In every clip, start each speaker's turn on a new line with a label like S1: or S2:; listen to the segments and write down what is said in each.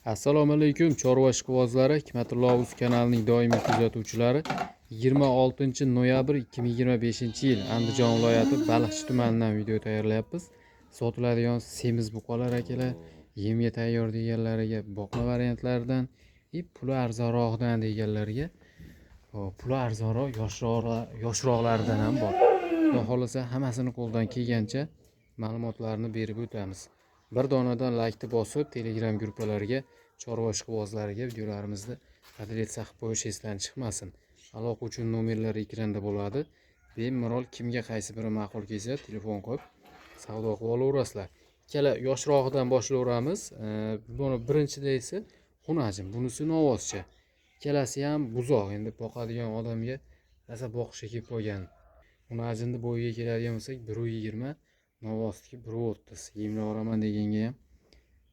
S1: Assalomu alaykum, chorva ishqibozlari, Hikmatullo uz kanalining doimiy kuzatuvchilari. 26 noyabr 2025-yil, Andijon viloyati Baliqchi tumanidan video tayyorlayapmiz. Sotiladigan semiz buqalar, akalar, yemga tayyor deganlariga boqma variantlaridan и puli arzonroqdan deganlarga, hop, puli arzonroq, yoshroqlaridan ham bor. Xudo xohlasa, hammasini qo'ldan kelgancha ma'lumotlarni berib o'tamiz. Bir donadan laykni bosib, Telegram gruppalariga, chorva ishqibozlariga videolarimizni поделиться qilib qo'yish esdan chiqmasin. Aloqa uchun nomerlar ekranda bo'ladi. Bemalol kimga qaysi biri ma'qul kelsa, telefon qilib savdo qilib olaverasizlar. Ikkala yoshrog'idan boshlayveramiz. Buni birinchidagi xunajin, bunisi novvoscha. Ikkalasi ham buzoq, endi boqadigan odamga rosa boqishga kelib qolgan. Xunajinni bo'yiga keladigan bo'lsak, 1,20, novvosniki 1,30. Yemlab yuboraman deganga ham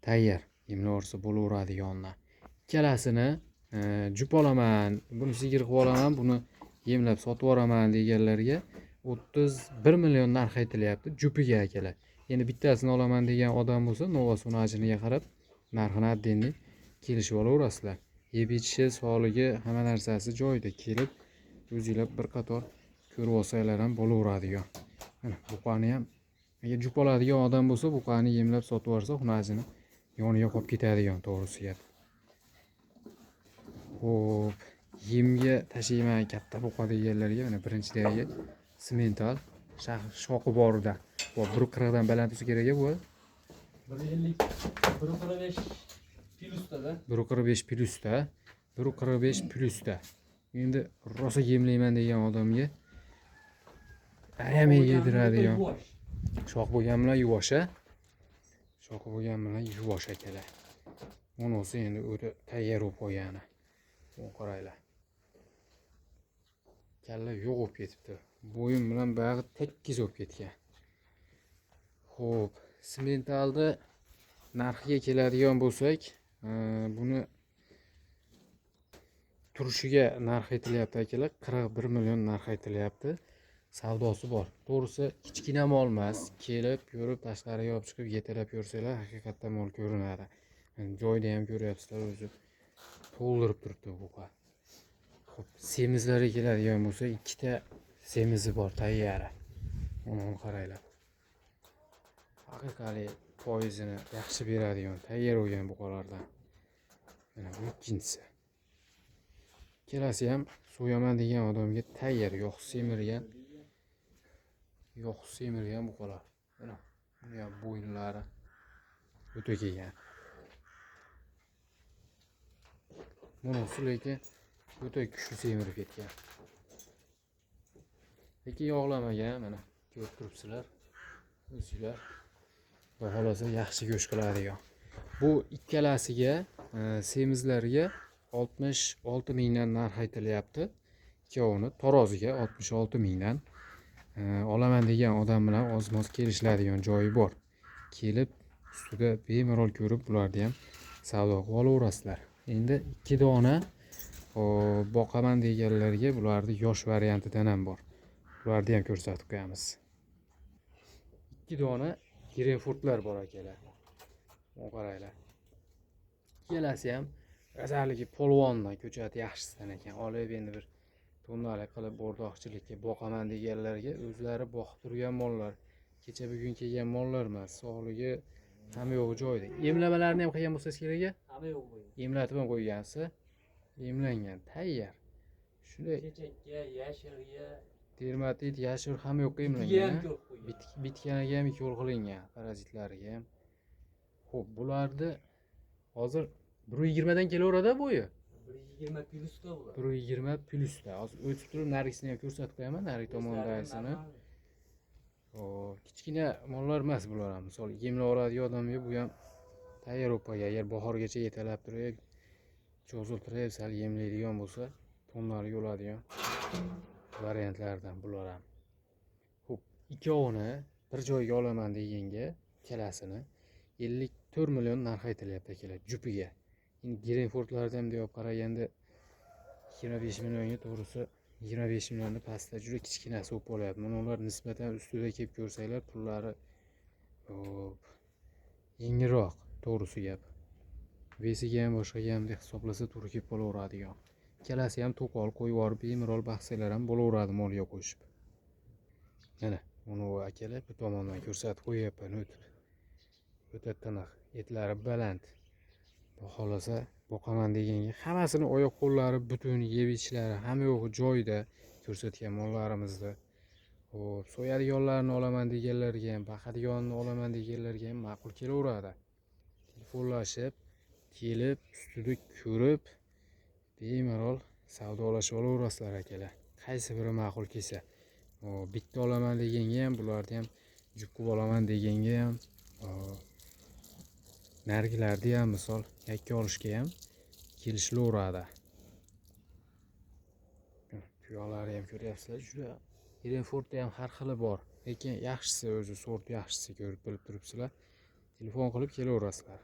S1: tayyor, yemlab yuborsa bo'laveradi yonidan. Ikkalasini jup olaman, buni sigir qilib olaman, buni yemlab sotib yuboraman deganlarga 31 million narx aytilyapti jupiga, akalar. Endi bittasini olaman degan odam bo'lsa, novvos xunajiniga qarab narxini отдельный kelishib olaverasizlar. Yeb ichishi, sog'ligi, hamma narsasi joyida. Kelib o'zinglar bir qator ko'rib olsanglar ham bo'laveradigan. Mana buqani ham agar jup oladigan odam bo'lsa, buqani yemlab sotib yuborsa, xunajini yoniga qolib ketadigan, to'g'risi gap. Ho'p, yemga tashlayman katta buqa deganlarga, mana birinchidagi simental, shoxi borida. Bu 1,40dan baland bo'lsa kerak bu.
S2: 1,50, 1,45 plyusda.
S1: 1,45 plyusda, 1,45 plyusda. Endi rosa yemlayman degan odamga ayamay yediradigan. Shox bo'lgan bilan yuvosh, a, shoxi bo'lgan bilan yuvosh, akalar. Bunisi endi o'ta tayyor bo'lib qolgani. Buni qaranglar, kalla yo'q bo'lib ketibdi, bo'yin bilan bag'i tekis bo'lib ketgan. Ho'p, simentalni narxiga keladigan bo'lsak, buni turishiga narx aytilyapti, akalar, 41 million narx aytilyapti, savdosi bor. To'g'risi, kichkina mol emas. Kelib ko'rib, tashqariga olib chiqib yetalab ko'rsanglar, haqiqatdan mol ko'rinadi. Yani joyida ham ko'ryapsizlar, o'zi to'ldirib turibdi buqa. Ho'p, semizlarga keladigan bo'lsak, ikkita semizi bor tayyora. Uni qaranglar, haqiqiy foizini yaxshi beradigan, tayyor bo'lgan buqalardan. Mana bu ikkinchisi. Ikkalasi ham so'yaman degan odamga tayyor, yog' semirgan, yog' semirgan buqalar. Mana buni ham bo'yinlari o'ta kelgan. Bunisi lekin o'ta kuchli semirib ketgan, lekin yog'lamagan. Mana ko'rib turibsizlar o'zinglar. Xudo xohlasa, yaxshi go'sht qiladigan. Bu ikkalasiga, semizlarga 66 mingdan narx aytilyapti. Ikkovini taroziga 66 mingdan. Olaman degan odam bilan oz moz kelishiladigan joyi bor. Kelib ustida bemalol ko'rib, bularni ham savdo qilib olaverasizlar. Endi ikki dona boqaman deganlarga bularni yosh variantidan ham bor, bularni ham ko'rsatib qo'yamiz. Ikki dona Gerenfurtlar bor, akalar. Buni qaranglar, ikkalasi ham rosaligi polvondan, ko'chati yaxshisidan ekan. Olib endi bir tonnalik qilib bo'rdoqchilikka boqaman deganlarga, o'zlari boqib turgan mollar, kecha bugun kelgan mollar emas. Sog'ligi, hamma yo'g'i joyida. Emlamalarni ham qilgan bo'lsangiz kerak a?
S2: Hamma yo'q qo'ygan.
S1: Emlatib ham qo'ygansiz, emlangan, tayyor shunday.
S2: Chechakka, yashirga.
S1: Dermatit, yashir, hamma yoqqa
S2: Bitiga
S1: emlangan,
S2: ham
S1: a?
S2: Ko'p qo'ygan.
S1: Bitkaniga ham yo'l qilingan, parazitlariga ham. Ho'p, bularni hozir 1,20dan kelaveradi bo'yi.
S2: 1,20 plyusda bular.
S1: 1,20 plyusda. Hozir o'tib turib narigisini ham ko'rsatib qo'yaman, narigi tomondagisini. Hop, kichkina mollar emas bular ham. Misol, yemlab oladigan odamga bu ham tayyor bo'lib qolgan. Agar bahorgacha yetalab turib, cho'ziltirib sal yemlaydigan bo'lsa, tonnalik oladigan variantlardan bular ham. Ho'p, ikkovini bir joyga olaman deganga ikkalasini 54 million narx aytilyapti, akalar, jupiga. Endi Gerenfordlarni ham olib qaraganda 25 millionga, to'g'risi, 25 millionni pastda juda kichkinasi bo'lib qolyapti. Mana ular nisbatan ustida kelib ko'rsanglar, pullari, hop, yengilroq, to'g'risi gap. Vesiga ham, boshqaga ham deb hisoblasa to'g'ri kelib qolaveradigan. Ikkalasi ham to'qol qo'yib yuborib bemalol baqsanglar ham bo'laveradi molga qo'shib. Mana uni akalar bu tomondan ko'rsatib qo'yyapman o'tib. O'ta tiniq, etlari baland. Xudo xohlasa boqaman deganga hammasini oyoq qo'llari butun, yeb ichishlari hamma yo'g'i joyida ko'rsatgan mollarimizni. Xo'p, so'yadiganlarni olaman deganlarga ham, baqadiganini olaman deganlarga ham ma'qul kelaveradi. Telefonlashib, kelib, ustida ko'rib, bemalol savdolashib olaverasizlar akalar. Qaysi biri ma'qul kelsa. Bitta olaman deganga ham, bularni ham jup qilib olaman deganga ham, narigilarni ham misol yakka olishga ham kelishilaveradi. Tuyoqlari ham ko'ryapsizlar, juda Herefordda ham har xili bor, lekin yaxshisi o'zi sort yaxshisi ko'rib bilib turibsizlar. Telefon qilib kelaverasizlar.